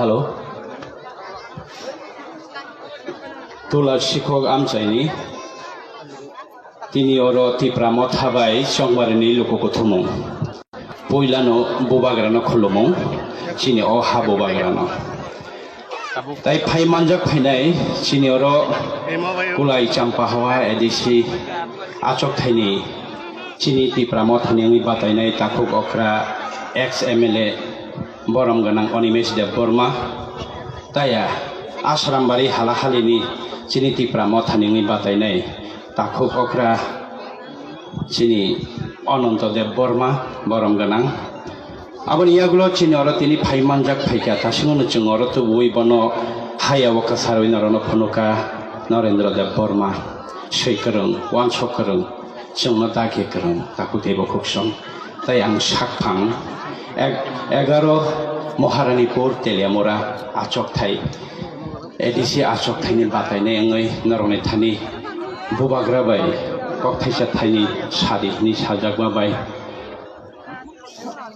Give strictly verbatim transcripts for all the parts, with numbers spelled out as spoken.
Hello. Tula sikhok amchaini. Tini oro Tipra Motha bai chongbarini luku kuthumung. Puilano bubagrano khulumung. Chini o ha bubagrano. Tai phai manjak phainai chini oro Kulai Champa Hawa A D C achok thaini chini Tipra Mothani wngwi batainai takhuk okra ex M L A borom gwnang Animesh Debbarma, taya Asrambari halahalini chini Tipra Mothani wngwi batainai takhuk okra chini Ananto Debbarma borom gwnang. Aboni yagulo chini oro tini phai manjak phaikha, thasingno chwng oro tubui bono haya o kwsarwi norokno phunuka Narendra Debbarma, swi kwrwng, uansuk kwrwng. Chwngno dagi kwrwng takhuk tei bukhuk song. Tai ang sakphang eg-, egaro Maharanipur Teliamura achokthai, A D C achokthaini batainai wngwi norokni thani bubagra bai kokthaisa thaini sadi hwnwi sajakma bai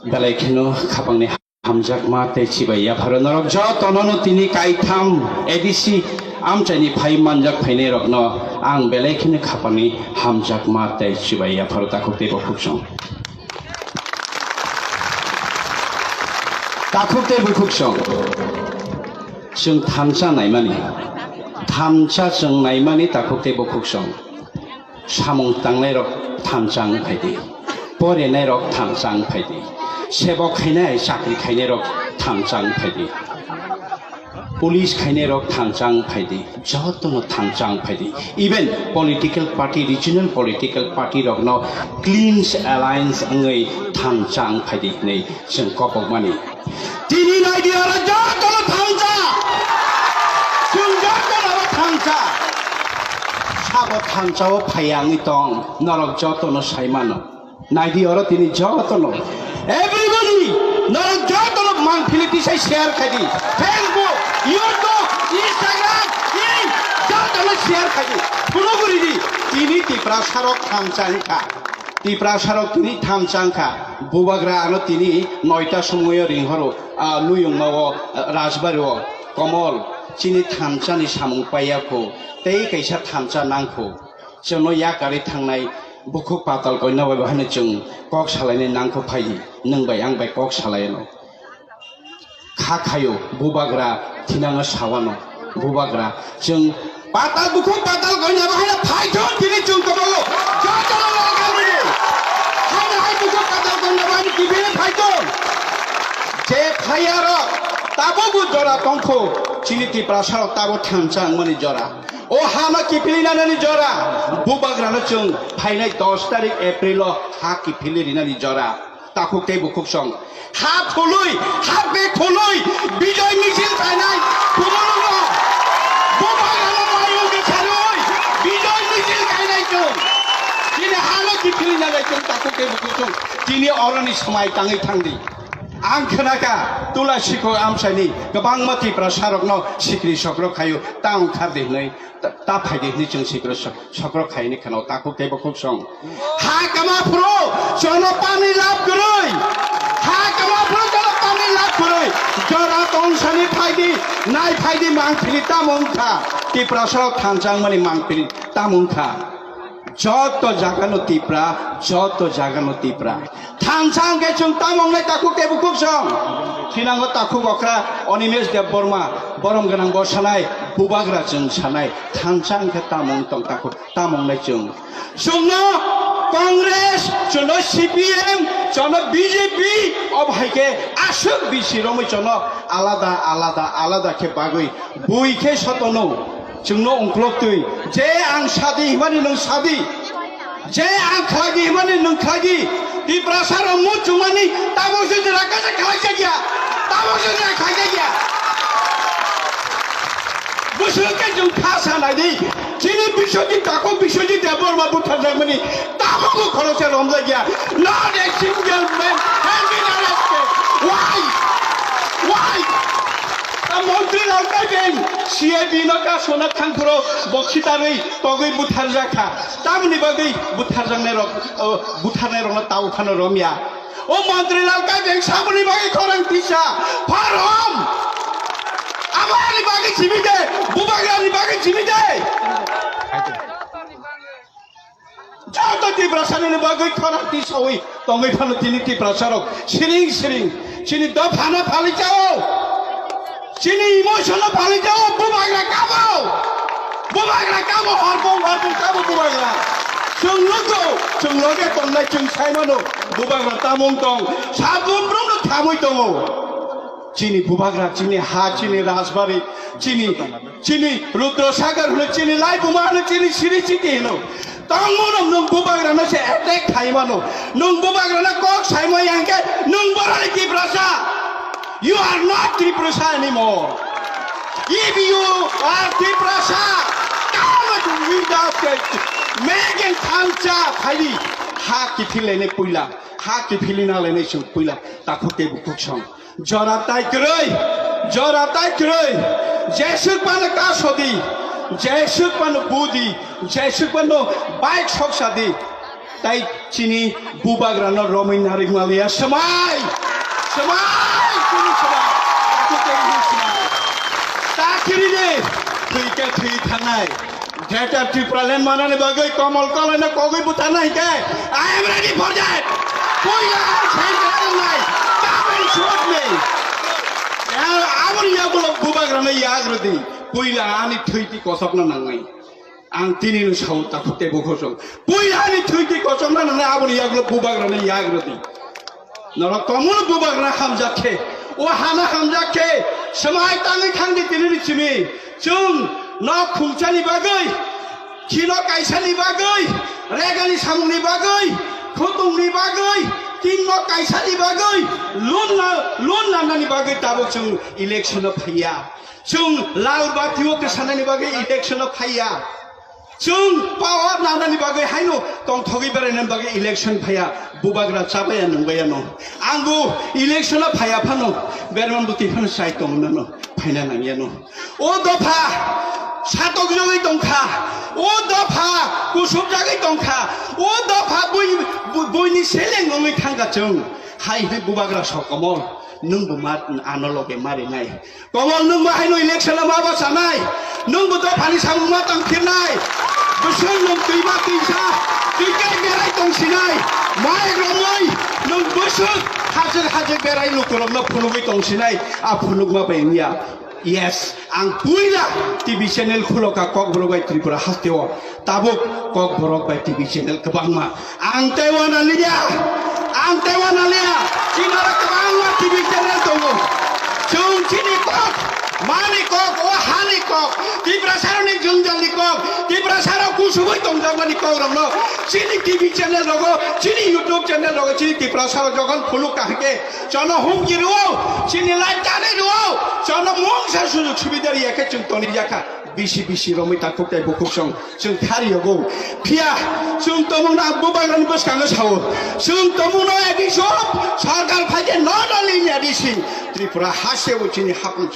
belai kheno khapangni hamjakma tei chibai yapharo norok jotono no tini kaitham A D C amchaini phai manjak phainai rokno ang belai kheno khapangni hamjakma tei chibai yapharo takhuk tei bukhuk song. Takhuk tei bukhuk song. Chwng thansa naimani. Thansa chwng naimani takhuk tei bukhuk song. Samung tangnai rok thansa wng phai di, porinai rok thansa wng phai di, sebok khainai chakri khainai rok thansa wng phai di, police khainai rok thansa wng phai di, jotono thansa wng phai di. Even political party, regional political party rokno clean alliance wngwi thansa wng phai di hinwi chwng kobokmani. Tini naidi oro jotono thansa. Chwng jotono abo thansa. Sabo thansa o phaiya wngwi tong. Norok jotono sai mano. Naidi oro tini jotono. Everybody, norok jotono mangphili tisai share khai di. Facebook, YouTube, Instagram, in jotono share khai di. Phunuguri di. Tini Tiprasa rok thansa wngkha. Tiprasa rok tini thansa wngkha. Bubagra ano tini noita somoio ringhoro, ah, Luyungma o, ah, Rajbari o, Komol, chini thansani samung paiya kho, tei kaisa thansa nang kho. Chwngno yakarwi thangnai bukhuk patal koina bai bahai no chwng kok salainai nang kho phai, nwng bai ang bai kok salai no. Kha khayo, bubagra thinango sawano, bubagra chwng patal bukhuk patal koina bahai no phai thung tini chwng kobogo, jotono logar mani. Haino hai bukhuk patal koina bahai no kibini phai thung. Je phaiya rok, tabo bo jora tongkho, chini Tiprasa rok tabo thansa wngmani jora. O hano kiphilwi nanani jora, bubagrano chwng phainai dos tarik April o ha kiphilwi rinani jora. Takhuk tei bukhuk song. Ha khului, ha be khului, bijoy misil khainai, khumulwngo. Bubagrano mayung bwkharwi, bijoy misil khainai chwng. Chini hano kiphilwi nanai chwng takhuk tei bukhuk song. Chini oroni swmai tangwi thangdi. Ang khnakha, Tula Sikho amchaini kwbangma Tiprasa rokno sikri sokro khaio, ta wngkhardi hwnwi, ta, ta phaidi hwnwi chwng sikri sok-, sokro khaini khwnao takhuk tei bukhuk song. Ha kama phuru, chwngno pani lab kwrwi. Ha kama phuru, chwngno pani lab kwrwi. Jora tongsani phaidi, nai phaidi mangphili tamo wngkha. Tiprasa rok thansa wngmani mangphili tamo wngkha. Joto jagano Tipra, joto jagano Tipra. Thansa hwnkhe chwng tamo wngnai takhuk tei bukhuk song. Thinango takhuk okra Animesh Debbarma, borom gwnang bo sanai, bubagra chwng sanai. Thansa hwnkhe tamo wng tong takhuk, tamo wngnai chwng. Chwngno Congress, chwngno C P M, chwngno B J P, obo hai khe aswk bisi romwi chwngno alada, alada, alada khe bagwi bui khe sotono. Chwngno ungkloktwi, je ang sadi himani nwng sadi, je ang khlaidi himani nwng khlaidi, Tiprasa rok muchungmani tabuk se jora kaisa khlaijak ya, tabuk se jora khlaijak ya. Bwswk khe chwng kha sa nai di, chini Biswajit takhuk Biswajit Debbarma butharjakmani tabukbo khoroksa romjak ya. Not a single man has been arrested. Why? Why? Ta montri Lalkai Beng C I B no kasona thangphuru bo khitarwi togwi butharjakha. Tamoni bagwi butharjaknai rok, o, butharnai rokno tau phano romya. O montri Lalkai Beng saboni bagwi khorang tisa. Pharom! Simi de, bubagrani bagwi simi de. Joto Tiprasani bagwi khorang tisawi tongwi phano tini Tiprasarok siring siring chini dophano phali jao. Chini emotion no phali jao, bubagra kabo. Bubagra kabo, horbong horbong kabo bubagra. Chwng nugo, chwng loge tongnai chwng saimano bubagra tamung tong. Sabum brumno thamwi tongo. Chini bubagra, chini ha, chini rajbari, chini, chini Rudra Sagar hwno, chini Laibuma hwno, chini Siri Chiti hwno. Tongmano nwng bubagrano se attack khaimano. Nwng bubagrano kok saimaya hwnkhe nwng boroni Tiprasa. You are not Tiprasa anymore. If you are Tiprasa, come with us. Megan Thansa phali ha kiphilene puila. Ha kiphilina lene sung puila. Takhuk tei bukhuk song. Jora tai kwrwi, jora tai kwrwi. Jeswk pano kasodi, jeswk pano budi, jeswk pano bike soksadi. Tai chini bubagrano romwi narwk maliya swmai, swmai, chini swmai. Takhuk tei bukhuk swmai. Takhiri de, thwi khe thwi thangnai. Greater Tipraland manani bagwi Komol Koloino kogwi butharna hinkhe, I am ready for that. Puila ang sengkrak wngnai. Come and shoot me. Aboni yagulo bubagrano yagrwdi. Puila ani thwiti kosokna nangnai. Ang tinino sao takhuk tei bukhuk song. Puila ani thwiti kosokna nangnai aboni yagulo bubagrano yagrwdi. Norok komol bubagra hamjak khe, o hana hamjak khe, swmai tangwi thangdi tinini simi. Chwng nok khungchani bagwi, khino kaisani bagwi, regani samungni bagwi, khutungni bagwi, tinno kaisani bagwi, loan na, loan nanani bagwi tabuk chwng election-o phaiya. Chwng lal bati-o kwsanani bagwi election-o phaiya. Chwng power nanani bagwi haino tongthogwi berainani bagwi election phaiya, bubagra chabaya nungbaya no. Ang bo election o phaiya phano, berman bwtwi phano chai tongna no, phaina nangya no. O dopha satok jagwi tongkha, o dopha kusuk jagwi tongkha, o dopha bui, bui, buini seleng wngwi thangkha chwng. Hai hai bubagra sokomol, nwng bo ma ano loge marinai. Komol nwng bo haino election o ma bachanai, nwng bo dophani samung ma tangphirnai, bwswk nwng twima twisa, twi kai berai tongsinai, mai romwi nwng bwswk hajak hajak berai lukurokno phunugwi tongsinai, a phunukma bai wngya. Yes, ang puila T V channel khuloka Kokborok bai Tripura hasteo. Tabuk Kokborok bai T V channel kwbangma. Ang teiwana liya, ang teiwana liya. Chini oro kwbangma T V channel tongo. Chwng chini kok, mani kok, o hani kok, Tiprasarokni jwngjalni kok, Tiprasarok kusugwi tongjakmani kokrokno chini T V channel rogo, chini YouTube channel rogo, chini Tiprasarok jokhon phunuk kahike, chono humki rwo, chini live tani rwo, chono mungsa sujug subida riyakhe chwng toni yakha. Bisi bisi romwi takhuk tei bukhuk song chwng thari yogo. Phiya chwng tomungno ang bubagrani bwskango sao. Chwng tomungno A D C o sarkar phaikhe not only in A D C, Tripura hasteo chini hapung